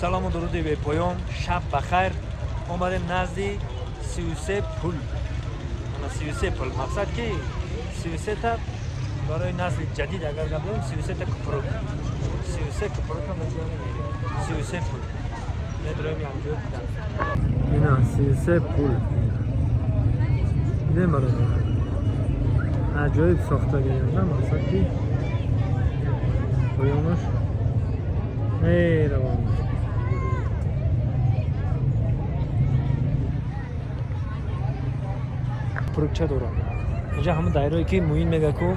Салому дуруди бепоён, шаб бахайр. Омадем назди 33 пул. Ана 33 пул. Мақсад ки 33 та барои насли ҷадид агар гап занем 33 та купрук. 33 купрук ҳам мегӯем. 33 пул. Медроем якҷо дидан. Ина 33 пул. Дидем бародар. Аҷоиб сохтагиам, на мақсад ки поёнаш меравам. Пурукча дорам. Инҷа ҳама дайрое ки Муин мега ку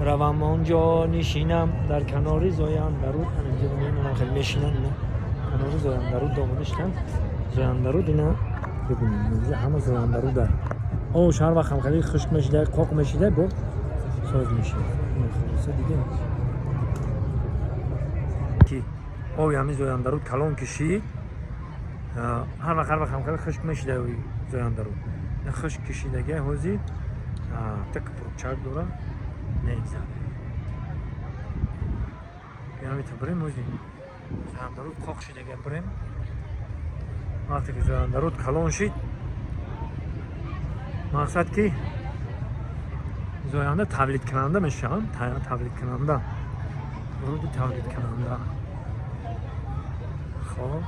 равам онҷо нишинам дар канори Зояндаруд. Ана инҷа мемонам хеле мешинам ина канори Зояндаруд омада шитам. Зояндаруд ина бибинем. Инҷа ҳама Зояндаруда. Ош ҳар вақт ҳам хеле хушк мешида, қоқ мешида, бо соз мешида. Ина хулоса дидем. Ки оби ҳамин Зояндаруд калон кишид, ҳар вақт ҳам хеле хушк мешида оби Зояндаруд. Ина хушк кишидагия ҳозир так пурчак дора мегзарад. Ҳамита бирем ҳозир Зояндаруд қоқ шидагия бирем. Вақте ки Зояндаруд калон шид, мақсад ки зоянда тавлидкунанда мешаванд, тавлидкунанда, руди тавлидкунанда. Хоб,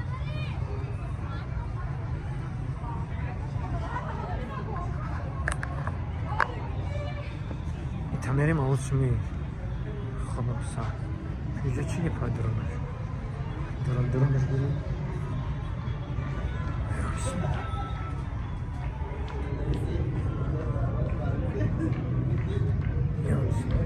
ита мерем аввал хулоса. Инҷо чӣ гапа дуронаш? Дурон дуронаш бирем. Бисмилла. Я бисмилла.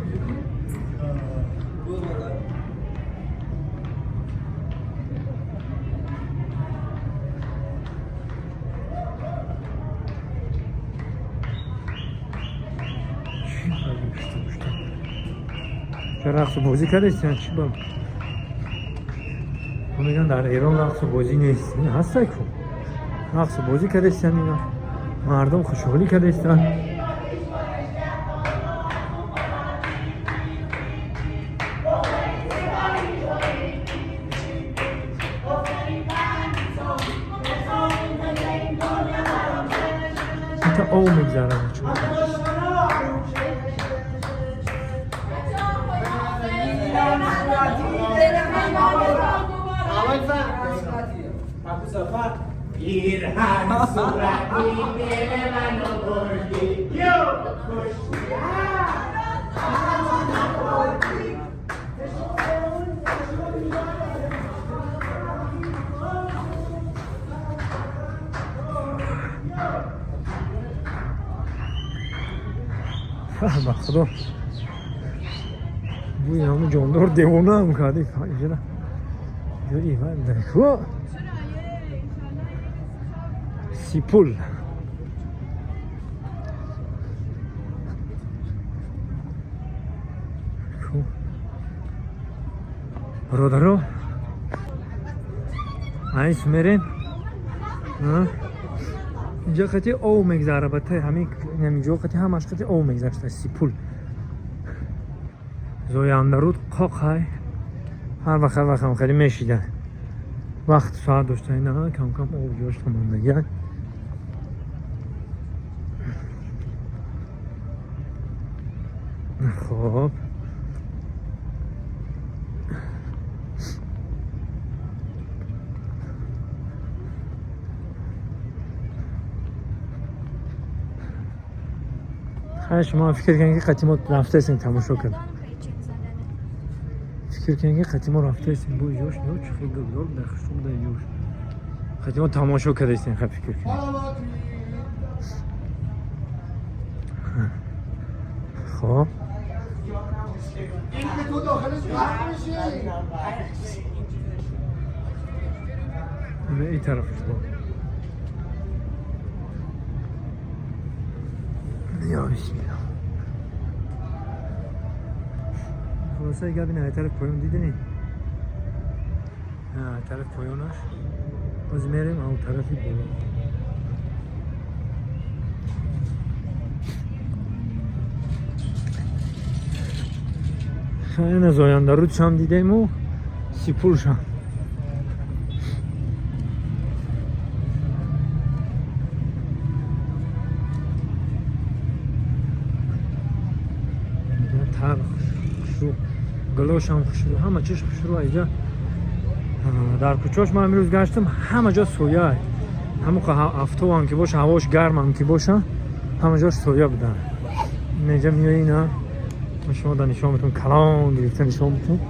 Чӣ гашта гушта? Ча рақсу бозӣ кардастиан чӣ ба? Мегӯянд дар Эрон рақсу бозӣ нест. Ин ҳастай ку. Рақсу бозӣ кардастиан ина. Мардум хушҳолӣ кардастиан. Ҳатто об мегзарад. پیرهن صورتی دل منو بردی یو Ба худо бӯи ҳамун ҷондор девонаам кард. Инҷа сипул. Бародаро, айс мерем. Инҷа қати ов мегзара, ба таи ҳамин ҳаминҷо қати ҳамаш қати ов мегзашта сипул. Зояндаруд қоқай ҳар вақт ҳам хеле мешида. Вақт соат дошта ина кам кам об ҷош тамондагия. Хоб, хайр, шумо фикр кунед ки қати мо рафтаестем тамошо кард. Фикр кунед ки қати мо рафтаестем бо ҷош но чӣ хел гулдор дар хушрӯ дар ҷош. Қати мо тамошо кардаестем, хай фикр кунед. Хоб. این که تو داخلش غرق میشی. Ина ин тарафаш бо. Я бисмилла. Хулоса гап ина тараф поён дидани? Тараф поёнаш. Боз мерем ав тарафи боло. Ина Зояндаруд шам дидему сипулшам. Мебелош ҳам хушрӯ, ҳама чиз хушрӯ. Инҷа дар кӯчош ман имрӯз гаштам, ҳама ҷо соя. Ҳамон афтобам ки боша, ҳавош гармам ки боша, ҳама ҷош соя будан. Инҷа миёи ина ман шумо да нишон метавон, калон гирифта нишон метавон.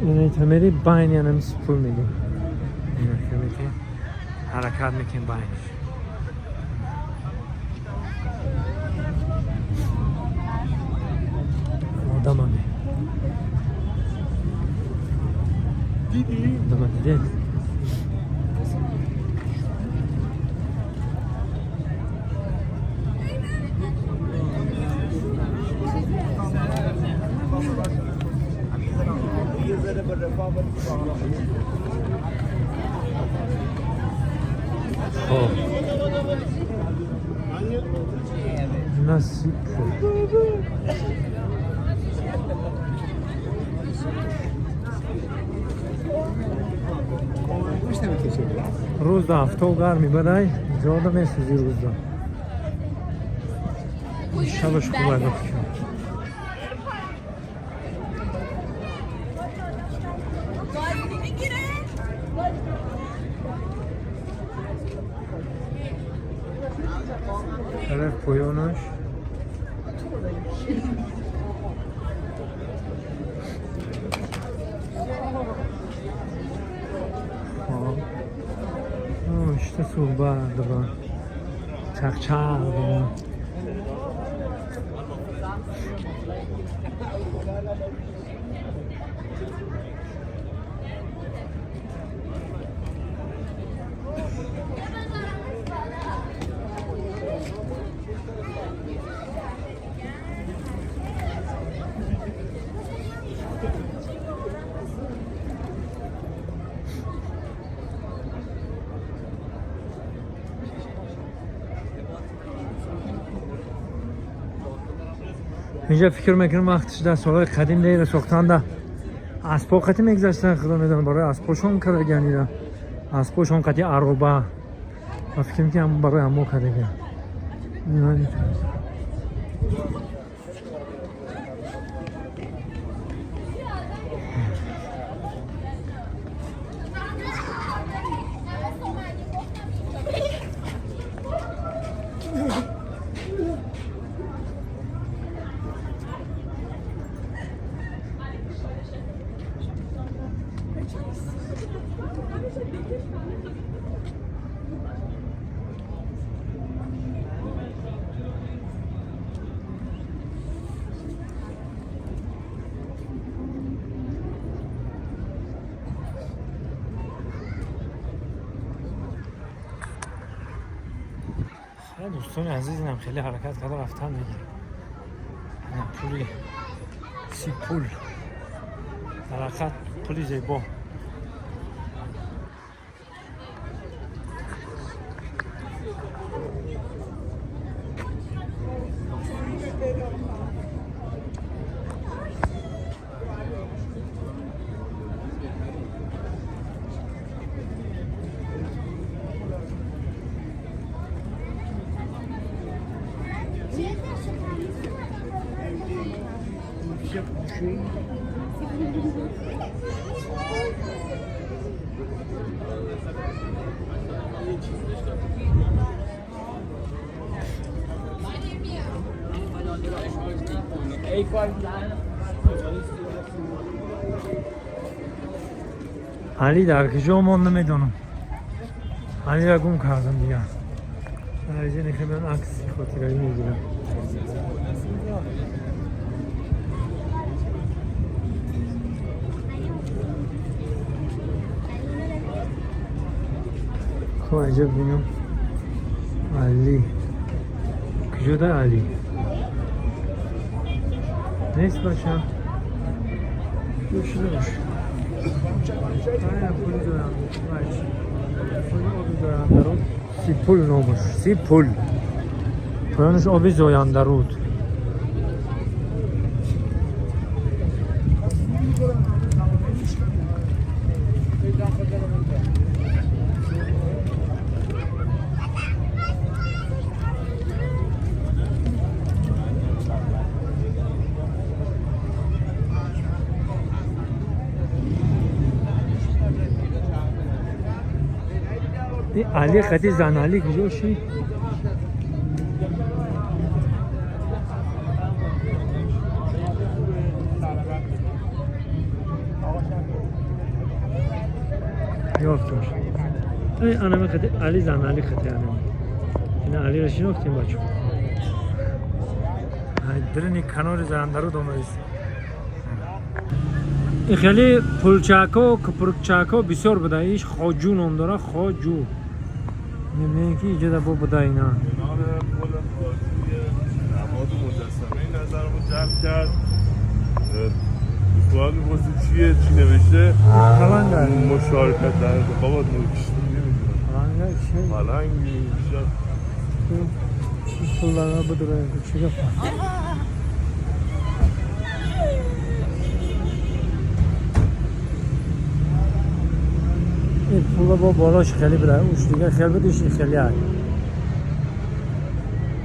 Ина мери байни анами пул мегирем. Ҳаракат мекунем байниш. Одамаме. Одама дидед? خب نصیب شد. Рӯз да афтоб гарми бадай, ҷода месӯзи рӯзда. Шабаш хуб ай бахшо. Тараф поёнаш хоб ишта суҳбат ва чақчақ ва инҷа фикр мекунам вақтиш дар солҳои қадим деира сохтанда аспо қати мегузаштан, худо медонад барои аспошон кардагиан ира, аспошон қати ароба ва фикр мекунам барои ҳамо кардагиан. Дӯстони азиз, инам хеле ҳаракат карда рафтан мегирем. Пули си пул, дар ҳақиқат пули зебо. Али дар куҷо мон намедонам. Алира гум кардам дигар. Инҷа ман акси хотиравӣ мегирам. Хоб, инҷа бинам Али куҷо да? Али нест бача. Шуда бош. Пули дорам, пули оби Зояндаруд, Сипул номаш, Сипул, поёнаш оби Зояндаруд. И Али хати зан Али куҷо ши? Ёфташ. Эй, анами хати Али зан Али хати анами. Ина Алиро шинохтем, бачо. Ай, дрини канори Заяндаруд омадист. И хеле пулчако, купрукчако бисёр буда. Иш Хоҷу ном дора, Хоҷу. Мебинем, ки иҷода бо буда ина. کنار پل خواجوی نماد و مجسمه نظرمو جلب کرد. سوال میپرسی چیه، چی نوشته؟ پلنگ. مشارکت در انتخابات نوشته، نمیدونم. پلنگ چه؟ پلنگ شاید. Пуллара будура, чӣ гап? Ин пула бо болош хеле буда, уш дига хел буд, иш хеле ай.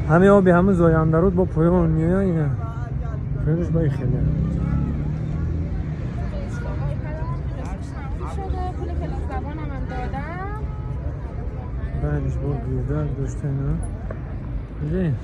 Ҳаме оби ҳама Зояндаруд бо поён меояд ина. Поёнаш ба ин хеле. آقای پیام تموم شده، پول کلاس زبانم هم دادم. Баъдиш бо гирдак дошта ина. Дидем?